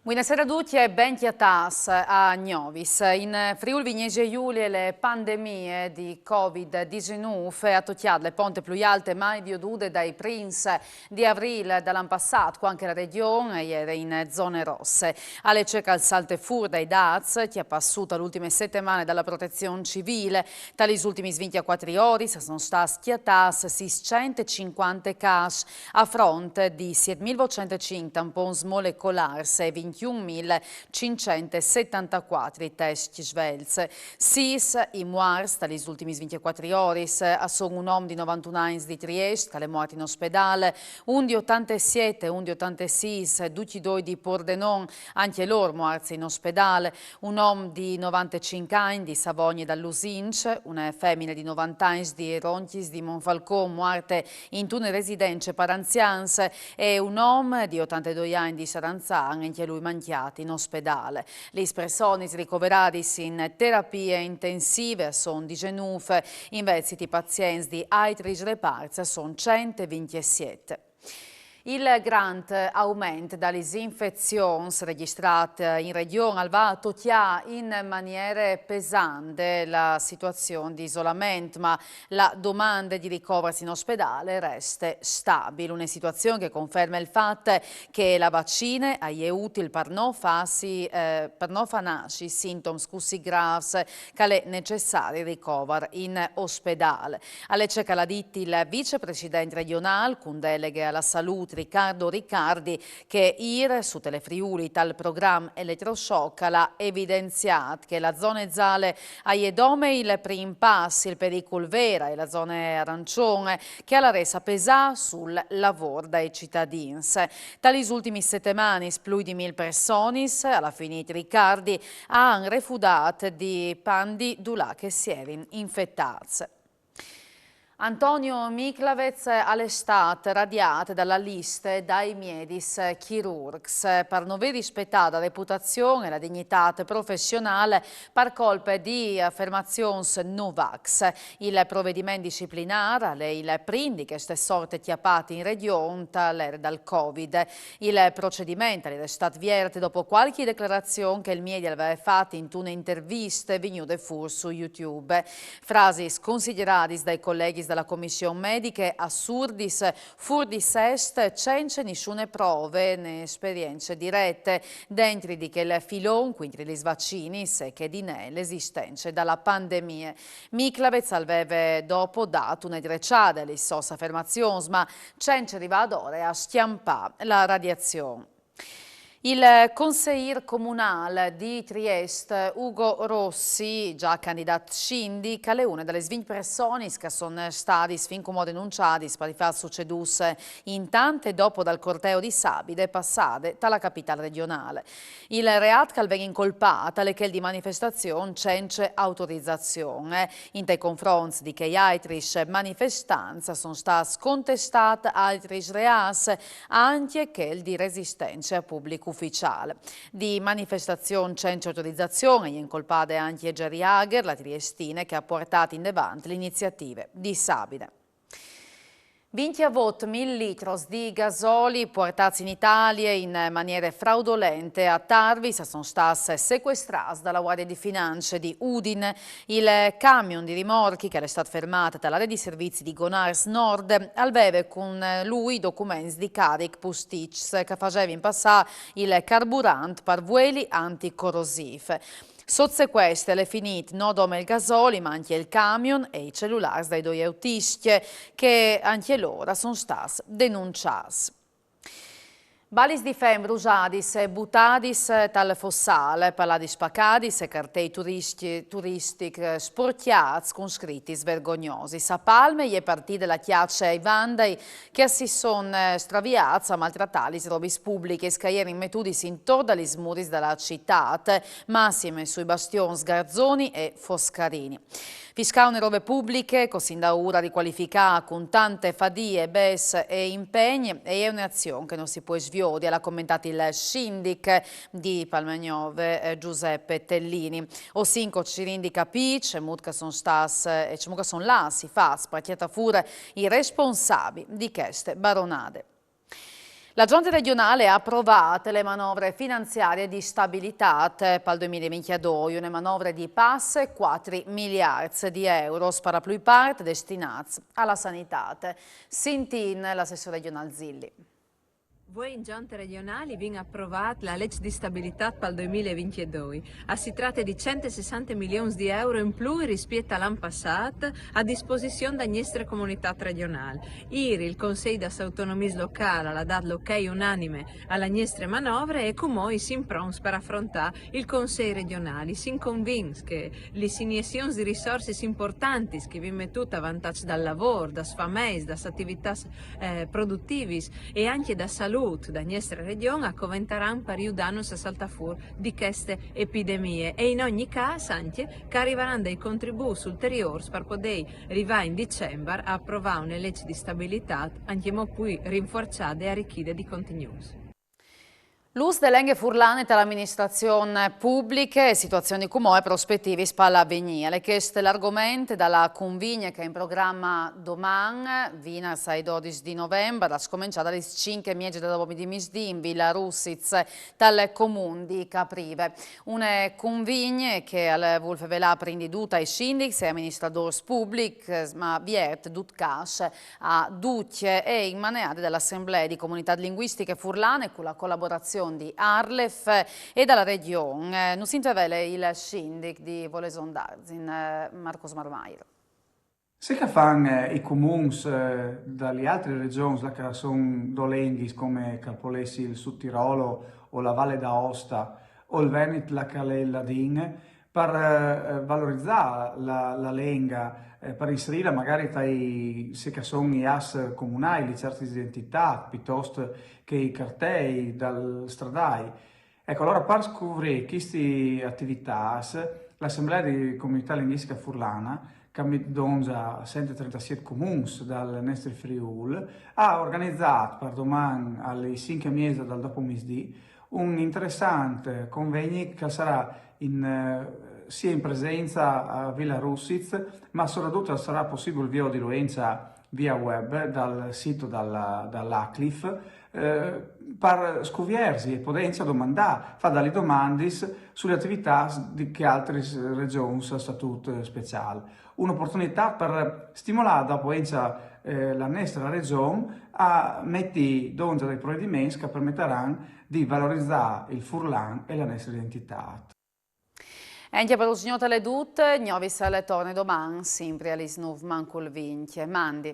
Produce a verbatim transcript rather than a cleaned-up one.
Buinasera a ducj e ben cjatâts a Gnovis. In Friûl Vignesie Julie la pandemie di Covid dizenovi e à tocjât la ponte plui alte mai viodude dai prins di Avrîl dal an passât, cuant che la regjon e jere in zone rosse. Al è ce che al salte fûr dai dâts cjapâts sù tes ultimis setemaniis da la Protezion Civile. Tes ultimis vincjecuatri oris a son stâts cjatâts sîscent e cincuante câs, a front di siet mil votcent e cinc tampons molecolârs e vincjeun mil cinccent e setantecuatri tescj svelts. Sîs i muarts tes ultimis vincjecuatri oris a son un om di novantun agns di Triest, che al è muart in ospedâl, un di otantesiet e un di otantesîs, ducj i doi di Pordenon, ancje lôr muarts in ospedâl, un om di novantecinc agns di Savogne dal Lusinç, une femine di novante agns di Roncjis di Monfalcon, muarte intune residence par anzians, e un om di otantedoi agns di Saranzan, ancje lui mancjât in ospedâl. Lis personis ricoveradis in terapie intensive a son disenûf, invezit i pazients di aitris reparts a son cent e vincjesiet. Il grant aument da lis infezions regjistrât in regjon al va a tocjâ in maniere pesante la situazion di isolament, ma la domande di ricovars in ospedâl e reste stabil. Une situazion che e conferme il fat che la vaccine e je utile par no fâsi, eh, par no fâ nassi sintoms cussì grâfs che al è necessari il ricovar in ospedâl. Al è ce che al à dit il vicepresident regjonâl cun deleghe a la salût Riccardo Riccardi, che îr su Telefriuli tal program Electroshock al à evidenziât che la zone zale e je dome il prin pas, il pericul vêr e je la zone arancion, che al resta a pesâ sul lavôr dai citadins. Tes ultimis setemaniis plui di mil personis, al à finît Riccardi, a àn refudât di pandi dulà che si jerin infetâts. Antonio Miclavez al è stât radiât da la liste dai miedis chirurgs par no vê rispietât la reputazion e la dignitât professionâl par colpe di afermazions no vax. Il provediment disciplinâr al è il prin di cheste sorte cjapât in regjon te ere dal Covid. Il procediment al jere stât viert dopo cualchi declarazion che il miedi al veve fat intune interviste vignude fûr su YouTube. Frasis consideradis dai coleghis da la Comission Mediche assurdis, fûr di sest, cence nissune prove ni esperience direte dentri di chel filon cuintri lis vaccinis e che di ne la esistence da la pandemie. Miclavez al veve dopo dât une dreçade a lis sôs afermazions, ma cence rivâ adore a scjampâ la radiazion. Il conseîr comunâl di Triest, Ugo Rossi, za candidât sindic, al è une da lis vincj personis che a son stadis fin cumò denunciadis par i fats sucedûts intant e dopo dal corteo di sabide passade te la capitâl regjonâl. Il reât che al ven incolpât al è chel di manifestazion cence autorizazion. Intai confronts di chei altris manifestants a son stâts contestâts altris reâts, ancje chel di resistence a public uficiâl. Di manifestazion cence autorizazion e je incolpade ancje Geri Agher, la triestine che e à puartât indevant la iniziative di sabide. Vincjevot mil litros di gasoli puartâts in Italie in maniere fraudolente a Tarvis a son stâts secuestrâts da la Guardie di Finance di Udin. Il camion di rimorchi che al è stât fermât te la rete di servizis di Gonars Nord al veve cun lui documents di caric pustiçs che a fasevin passâ il carburant par vueli anticorosîfs. Sot secuestri al è finît no dome il gasoli, ma ancje il camion e i celulârs dai doi autiscj, che ancje lôr a son stâts denunciâts. Balis di fen brusadis e butadis tal fossâl, paladis spacadis e cartei turistic sporcjâts cun scritis vergognosis. A Palme e je partide la cjace ai vandai che si son straviâts a maltratâ lis robis publichis che a jerin metudis intor da lis muris da la citât, massime sui bastions Garzoni e Foscarini. Fiscâ une robe publiche, cussì indaûr a ricualificâ cun tante fadie, bes e impegn, e je une azion che no si pues viodi, al à comentât il sindic di Palme Gnove, eh, Giuseppe Tellini. O sindic, cirìn di capî cemût che a son stâts, eh, e cemût che a son lâts i fats par cjatâ fûr i responsabii di cheste baronade. La Gjonte regjonâl e à aprovât la manovre finanziarie di stabilitât pal doi mil e vincjedoi, une manovre di passe cuatri miliarts di euros, par la plui part destinâts a la sanitât. Sintìn l'assessôr regjonâl Zilli. Vuê in Gjonte regjonâl i vin aprovât la leç di stabilitât pal doi mil e vincjedoi. A si trate di cent e sessante milions di euro in plui rispiet al an passât a disposizion da gnestre comunitât regjonâl. Îr il Consei das Autonomiis Locâls al à dât l'ok unanim a la gnestre manovre e cumò i sin pronts par afrontâ il Consei regjonâl. I sin convints che lis iniezions di risorsis impuartantis che i vin metût a vantaç dal lavôr, das fameis, das ativitâts, eh, produtivis e ancje da salût da gnestre regjon a coventaran par judânus a saltâ fûr di cheste epidemie e in ogni câs ancje che a rivaran dai contribûts ulteriôrs par podê rivâ in Dicembar a aprovâ une leç di stabilitât ancjemò plui rinfuarçade e arrichide di contignûts. L'ûs de lenghe furlane te aministrazion publiche, situazion cumò e prospetivis pal avignî. Al è chest l'argoment da la cunvigne che e je in programe doman, vinars ai dodis di Novembar, a scomençâ da lis cinc e mieze dal dopo di misdì in Vila Russitz, tal comun di Caprive. Une cunvigne che al vûl fevelâ prin di dut ai sindics e aministradôrs publics, ma viert dut câs a ducj e in maneade da la Assemblee di Comunitât Linguistiche Furlane cu la colaborazion di ARLeF e da la Regjon. Eh, nus int fevele il sindic di Volesondarzin, eh, Marcos Marmair. Ce che a fan, eh, i comuns, eh, da lis altris regjons, là che a son dolenghis, come che al pol jessi il Sud Tirolo o la Valle d'Aosta, o il Venit, là che al è il ladin, par, eh, valorizâ la, la lenga, eh, par inserîla magari tai, ce che a son i ats comunâi, lis cjartis di identitât, pluitost che i cartei dal stradâi. Eco, alore, par scuvrî chestis ativitâts, la Assemblee di Comunitât Linguistica Furlana, che a met dongja cent e trentesiet comuns dal nestri Friûl, a à organizât par doman a lis cinc e mieze dal dopomisdì un interessant convegni che al sarà in, eh, sia in presenza a Vila Russitz, ma soredut al sarà pussibil viodilu encja via web dal sît da la, da la ARLeF, eh, par scuvierzi e podê encja domandâ, fâ da lis domandis su lis ativitâts di chês altris regjons a statût, eh, speciâl. Une oportunitât par stimolâ dopo encja, eh, la nestre regjon a meti dongja dai provediments che a permetaran di valorizâ il furlan e la nestre identitât. E ancje par usgnot al è dut, Gnovis al torne doman, simpri a lis nûf mancul vincj. Mandi.